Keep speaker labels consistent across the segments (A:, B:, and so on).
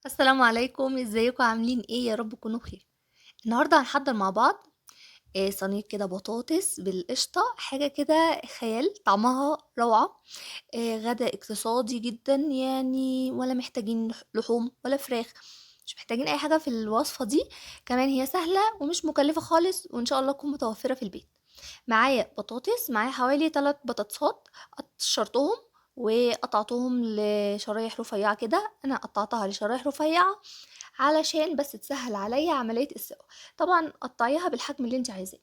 A: السلام عليكم، ازيكم؟ عاملين ايه؟ يا رب تكونوا بخير. النهارده هنحضر مع بعض صينية كده بطاطس بالقشطه، حاجة كده خيال، طعمها روعه. غدا اقتصادي جدا يعني، ولا محتاجين لحوم ولا فراخ، مش محتاجين اي حاجة في الوصفة دي. كمان هي سهلة ومش مكلفة خالص، وان شاء الله تكون متوفرة في البيت. معايا بطاطس، معايا حوالي 3 بطاطسات، قشرتهم وقطعتهم لشرايح رفيعة كده. انا قطعتها لشرايح رفيعة علشان بس تسهل عليا عملية السوا. طبعا قطعيها بالحجم اللي انت عايزاه.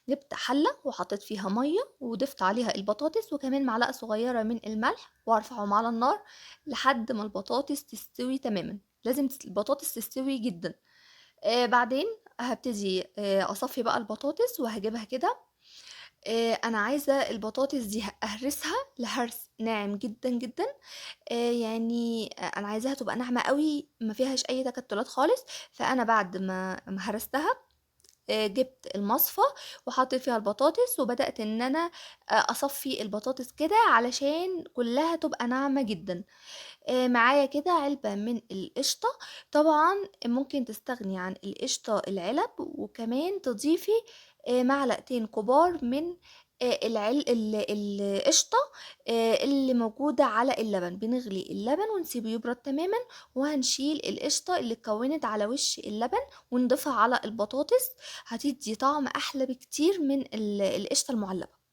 A: جبت حله وحطيت فيها مية وضفت عليها البطاطس وكمان معلقه صغيرة من الملح، وارفعهم على النار لحد ما البطاطس تستوي تماما. لازم البطاطس تستوي جدا. بعدين هبتدي اصفي بقى البطاطس وهجيبها كده. انا عايزه البطاطس دي اهرسها لهرس ناعم جدا جدا. انا عايزاها تبقى ناعمة قوي، ما فيهاش اي تكتلات خالص. فانا بعد ما هرستها، جبت المصفى وحطيت فيها البطاطس، وبدات ان انا اصفي البطاطس كده علشان كلها تبقى ناعمة جدا. معايا كده علبة من القشطه. طبعا ممكن تستغني عن القشطه العلب، وكمان تضيفي معلقتين كبار من القشطه اللي موجودة على اللبن. بنغلي اللبن ونسيبه يبرد تماما، وهنشيل القشطه اللي اتكونت على وش اللبن ونضيفها على البطاطس. هتدي طعم احلى بكتير من القشطه المعلبه.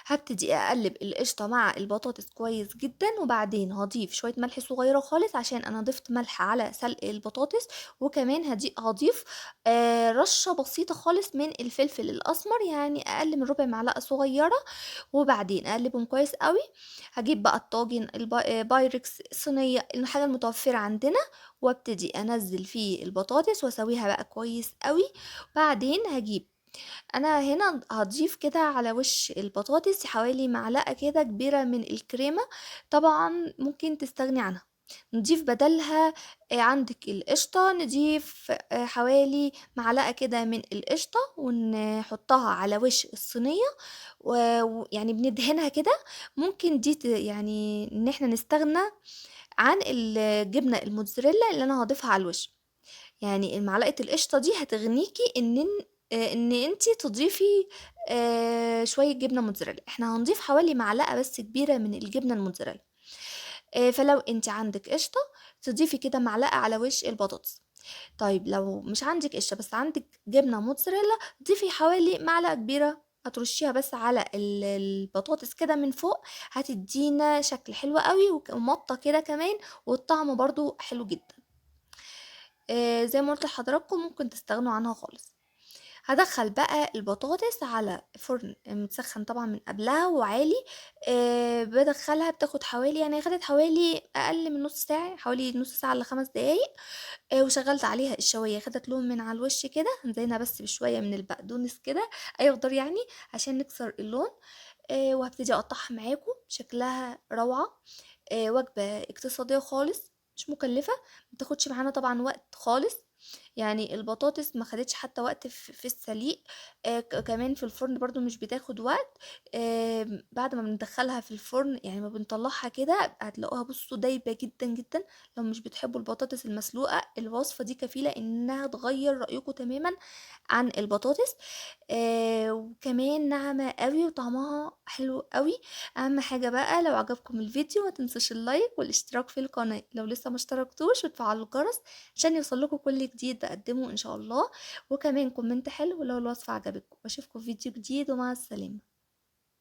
A: هبتدي اقلب القشطه مع البطاطس كويس جدا، وبعدين هضيف شوية ملح صغيرة خالص عشان انا ضفت ملح على سلق البطاطس، وكمان هضيف رشه بسيطة خالص من الفلفل الاسمر، يعني اقل من ربع معلقه صغيرة. وبعدين اقلبهم كويس قوي. هجيب بقى الطاجن بايركس، صينية، الحاجة المتوفرة عندنا، وابتدي انزل فيه البطاطس واسويها بقى كويس قوي. بعدين هجيب انا هنا هضيف كده على وش البطاطس حوالي معلقه كده كبيرة من الكريمة. طبعا ممكن تستغني عنها، نضيف بدلها عندك القشطه، نضيف حوالي معلقه كده من القشطه ونحطها على وش الصينية، ويعني بندهنها كده. ممكن دي يعني ان احنا نستغنى عن الجبنة الموتزاريلا اللي انا هضيفها على الوش. يعني معلقه القشطه دي هتغنيكي ان انتي تضيفي شوية جبنه موتزاريلا. احنا هنضيف حوالي معلقه بس كبيرة من الجبنة الموتزاريلا. فلو انتي عندك قشطه تضيفي كده معلقه على وش البطاطس. طيب لو مش عندك قشطه بس عندك جبنه موتزاريلا، ضيفي حوالي معلقه كبيرة، هترشيها بس على البطاطس كده من فوق، هتدينا شكل حلو قوي ومطه كده كمان، والطعم برضو حلو جدا. زي ما قلت لحضراتكم ممكن تستغنوا عنها خالص. هدخل بقى البطاطس على فرن متسخن طبعا من قبلها وعالي. بدخلها بتاخد حوالي، يعني خدت حوالي اقل من نص ساعة، حوالي نص ساعة ل 5 دقايق. وشغلت عليها الشوايه، خدت لون من على الوش كده، هنزينها بس بشوية من البقدونس كده، اي خضار يعني عشان نكسر اللون. وهبتدي اقطعها معاكم، شكلها روعه. وجبة اقتصادية خالص، مش مكلفة، ما بتاخدش معانا طبعا وقت خالص. يعني البطاطس ما خدتش حتى وقت في السليق. كمان في الفرن برضو مش بتاخد وقت. بعد ما بندخلها في الفرن، يعني ما بنطلعها كده، هتلاقوها بصوا دايبه جدا جدا. لو مش بتحبوا البطاطس المسلوقه، الوصفة دي كفيله انها تغير رايكم تماما عن البطاطس. وكمان ناعمة قوي وطعمها حلو قوي. اهم حاجة بقى لو عجبكم الفيديو ما تنسوش اللايك والاشتراك في القناة لو لسه ما اشتركتوش، وتفعلوا الجرس عشان يوصلكوا كل جديد بقدمه ان شاء الله، وكمان comment حلو لو الوصفة عجبتكم. واشوفكم في فيديو جديد، ومع السلامة.